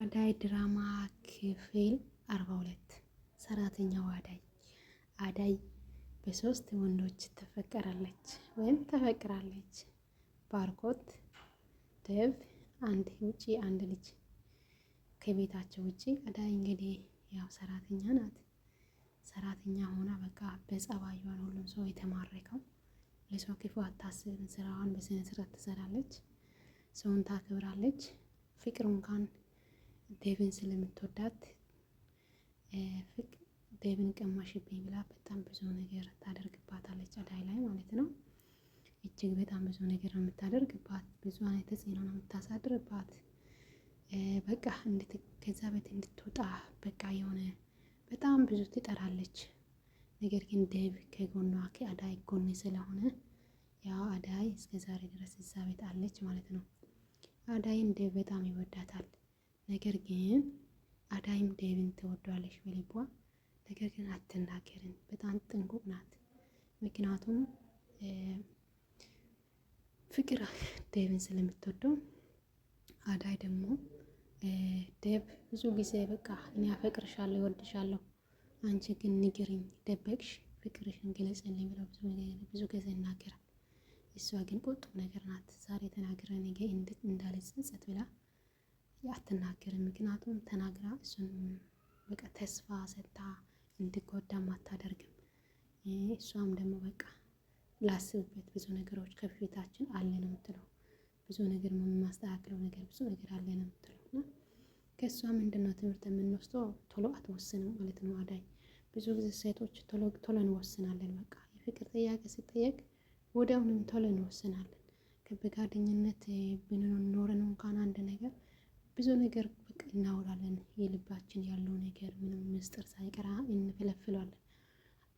አዳይ ድራማ ክፍል 42። ሰራተኛው አዳይ። አዳይ በሶስት ወንዶች ትፈቀራለች ወይም ተፈቅራለች። ባርኮት፣ ደብ፣ አንድ ውጪ አንድ ልጅ ከቤታቸው ውጪ። አዳይ እንግዲህ ያው ሰራተኛ ናት። ሰራተኛ ሆና በቃ በጸባዩዋን ሁሉም ሰው የተማረከው። ለሰው ክፉ አታስብም። ስራዋን በስነ ስርዓት ትሰራለች። ሰውን ታክብራለች። ፍቅር እንኳን ዴቭን ስለምትወዳት ዴቭን ቀማሽብኝ ብላ በጣም ብዙ ነገር ታደርግባታለች፣ አዳይ ላይ ማለት ነው። እጅግ በጣም ብዙ ነገር ነው የምታደርግባት፣ ብዙ አይነት ተጽዕኖ ነው የምታሳድርባት። በቃ ከዛ ቤት እንድትወጣ በቃ የሆነ በጣም ብዙ ትጠራለች። ነገር ግን ዴቭ ከጎኗ ከአዳይ ጎን ስለሆነ ያው አዳይ እስከ ዛሬ ድረስ እዛ ቤት አለች ማለት ነው። አዳይን ዴቭ በጣም ይወዳታል። ነገር ግን አዳይም ዴቭን ትወዷለች በልቧ። ነገር ግን አትናገርም። በጣም ጥንቁቅ ናት። ምክንያቱም ፍቅር ዴቭን ስለምትወደው፣ አዳይ ደግሞ ዴቭ ብዙ ጊዜ በቃ እኔ አፈቅርሻለሁ፣ እወድሻለሁ፣ አንቺ ግን ንገሪኝ፣ ደበቅሽ፣ ፍቅርሽን ግለጽልኝ ብለው ብዙ ጊዜ ይናገራል። እሷ ግን ቁጥብ ነገር ናት። ዛሬ ተናግረ ነገ እንዳልጸጸት ብላ አትናገርም። ምክንያቱም ተናግራ እሱን በቃ ተስፋ ሰጥታ እንድጎዳም አታደርግም። እሷም ደግሞ በቃ ላስብበት ብዙ ነገሮች ከፊታችን አለ ነው የምትለው። ብዙ ነገር የማስተካክለው ነገር ብዙ ነገር አለ ነው የምትለው። እና ከእሷ ምንድን ነው ትምህርት የምንወስደው? ቶሎ አትወስንም ማለት ነው። አዳይ ብዙ ጊዜ ሴቶች ቶሎ ቶሎ እንወስናለን። በቃ የፍቅር ጥያቄ ስጠየቅ ወዲያውኑም ቶሎ እንወስናለን። በጓደኝነት ብንኖረን እንኳን አንድ ነገር ብዙ ነገር በቃ እናወራለን። የልባችን ያለው ነገር ምንም ምስጢር ሳይቀራ እንፈለፍለዋለን።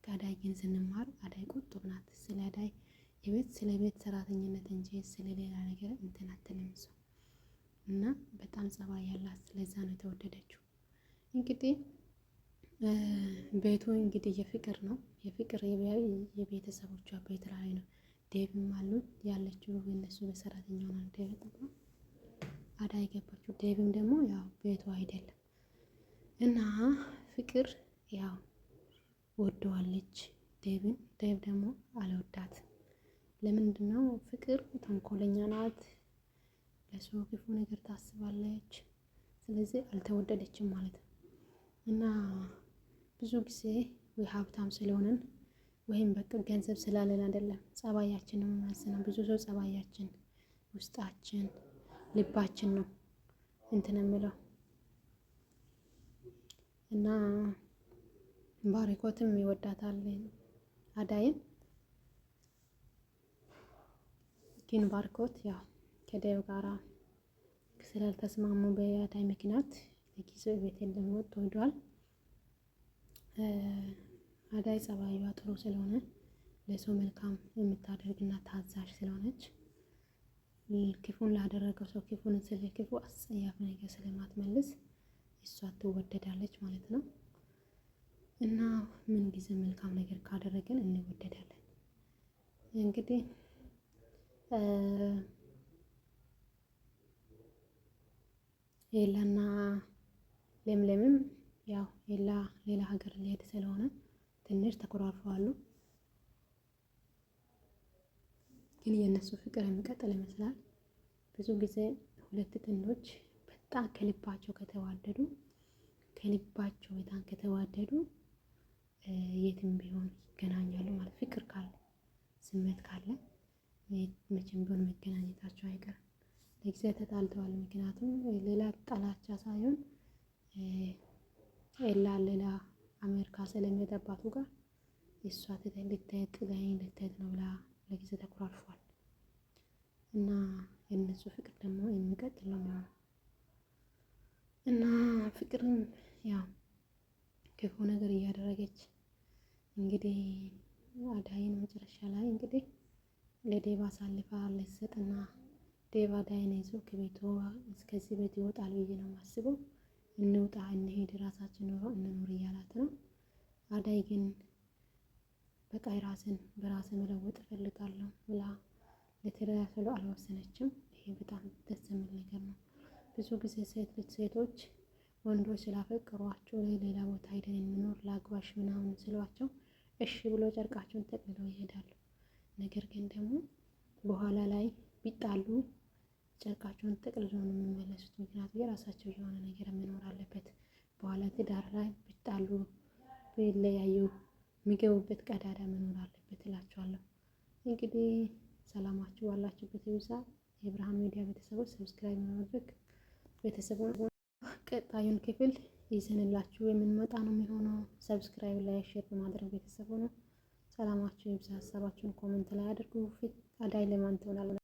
ከአዳይ ግን ስንማር አዳይ ቁጥብ ናት። ስለ አዳይ የቤት ስለ ቤት ሰራተኝነት እንጂ ስለ ሌላ ነገር እንትን አትልም እሷ እና በጣም ጸባይ ያላት ስለዛ ነው የተወደደችው። እንግዲህ ቤቱ እንግዲህ የፍቅር ነው። የፍቅር የቤተሰቦቿ ቤት ላይ ነው። ዴቭም አሉ ያለችው የእነሱ በሰራተኛ ሆና ዴቭ አዳይ ገባችው። ዴቭም ደግሞ ያው ቤቱ አይደለም እና ፍቅር ያው ወደዋለች ዴቭን። ዴቭ ደግሞ አልወዳት። ለምንድን ነው ፍቅር ተንኮለኛ ናት፣ ለሰው ክፉ ነገር ታስባለች። ስለዚህ አልተወደደችም ማለት ነው። እና ብዙ ጊዜ ወይ ሀብታም ስለሆነን ወይም በቃ ገንዘብ ስላለን አይደለም፣ ጸባያችን ነው የሚመዝነው። ብዙ ሰው ጸባያችን፣ ውስጣችን ልባችን ነው እንትን የምለው እና ባሪኮትም ይወዳታል አዳይን። ግን ባርኮት ያው ከዴቭ ጋራ ስላልተስማሙ በአዳይ ምክንያት ለጊዜው ቤት የለም ወጥቶ ሄዷል። አዳይ ጸባይዋ ጥሩ ስለሆነ ለሰው መልካም የምታደርግና ታዛዥ ስለሆነች ክፉን ላደረገው ሰው ክፉን ስለ ክፉ አስጸያፊ ነገር ስለማትመልስ እሷ ትወደዳለች ማለት ነው። እና ምን ጊዜ መልካም ነገር ካደረግን እንወደዳለን። እንግዲህ ኤላና ለምለምም ያው ኤላ ሌላ ሀገር ሊሄድ ስለሆነ ትንሽ ተኮራርፈዋሉ። ግን የእነሱ ፍቅር የሚቀጥል ይመስላል። ብዙ ጊዜ ሁለት ጥንዶች በጣም ከልባቸው ከተዋደዱ ከልባቸው በጣም ከተዋደዱ የትም ቢሆን ይገናኛሉ ማለት ፍቅር ካለ ስሜት ካለ መቼም ቢሆን መገናኘታቸው አይቀርም። ለጊዜ ተጣልተዋል። ምክንያቱም ሌላ ጠላቻ ሳይሆን ኤላ ሌላ አሜሪካ ስለሚሄድ አባቱ ጋር እሷ ልትሄድ ጥላኝ ልትሄድ ነው ብላ ለጊዜ ተኮራርፏል። እና የእነሱ ፍቅር ደግሞ የሚቀጥል ነው የሚሆነው። እና ፍቅርም ያው ክፉ ነገር እያደረገች እንግዲህ አዳይን መጨረሻ ላይ እንግዲህ ለዴባ አሳልፋ ልትሰጥና ዴቭ አዳይን ይዞ ከቤቱ እስከዚህ ቤት ይወጣል ብዬ ነው የማስበው። እንውጣ፣ እንሄድ፣ ራሳችን ኑሮ እንኖር እያላት ነው። አዳይ ግን በቃ ራስን በራስ መለወጥ እፈልጋለሁ ብላ ለትዳር አልወሰነችም። ይሄ በጣም ደስ የሚል ነገር ነው። ብዙ ጊዜ ሴት ልጅ ሴቶች ወንዶች ስላፈቅሯቸው ሌላ ቦታ ሄደን እንኖር ላግባሽ ምናምን ስሏቸው እሺ ብሎ ጨርቃቸውን ጠቅልለው ይሄዳሉ። ነገር ግን ደግሞ በኋላ ላይ ቢጣሉ ጨርቃቸውን ጠቅልለው ነው የሚመለሱት። ምክንያቱም የራሳቸው የሆነ ነገር መኖር አለበት። በኋላ ትዳር ላይ ቢጣሉ ቢለያዩ የሚገቡበት ቀዳዳ መኖር አለበት እላቸዋለሁ። እንግዲህ ሰላማችሁ ባላችሁበት ይብዛ። የብርሃን ሚዲያ ቤተሰቦች subscribe በማድረግ ቤተሰቡን ቀጣዩን ክፍል ይዘንላችሁ የምንመጣ ነው የሚሆነው። subscribe like share በማድረግ ቤተሰብ ሆኑ። ሰላማችሁ ይብዛ። ሀሳባችሁን comment ላይ አድርጉ። ፊት አዳይ ለማን ትሆናለች?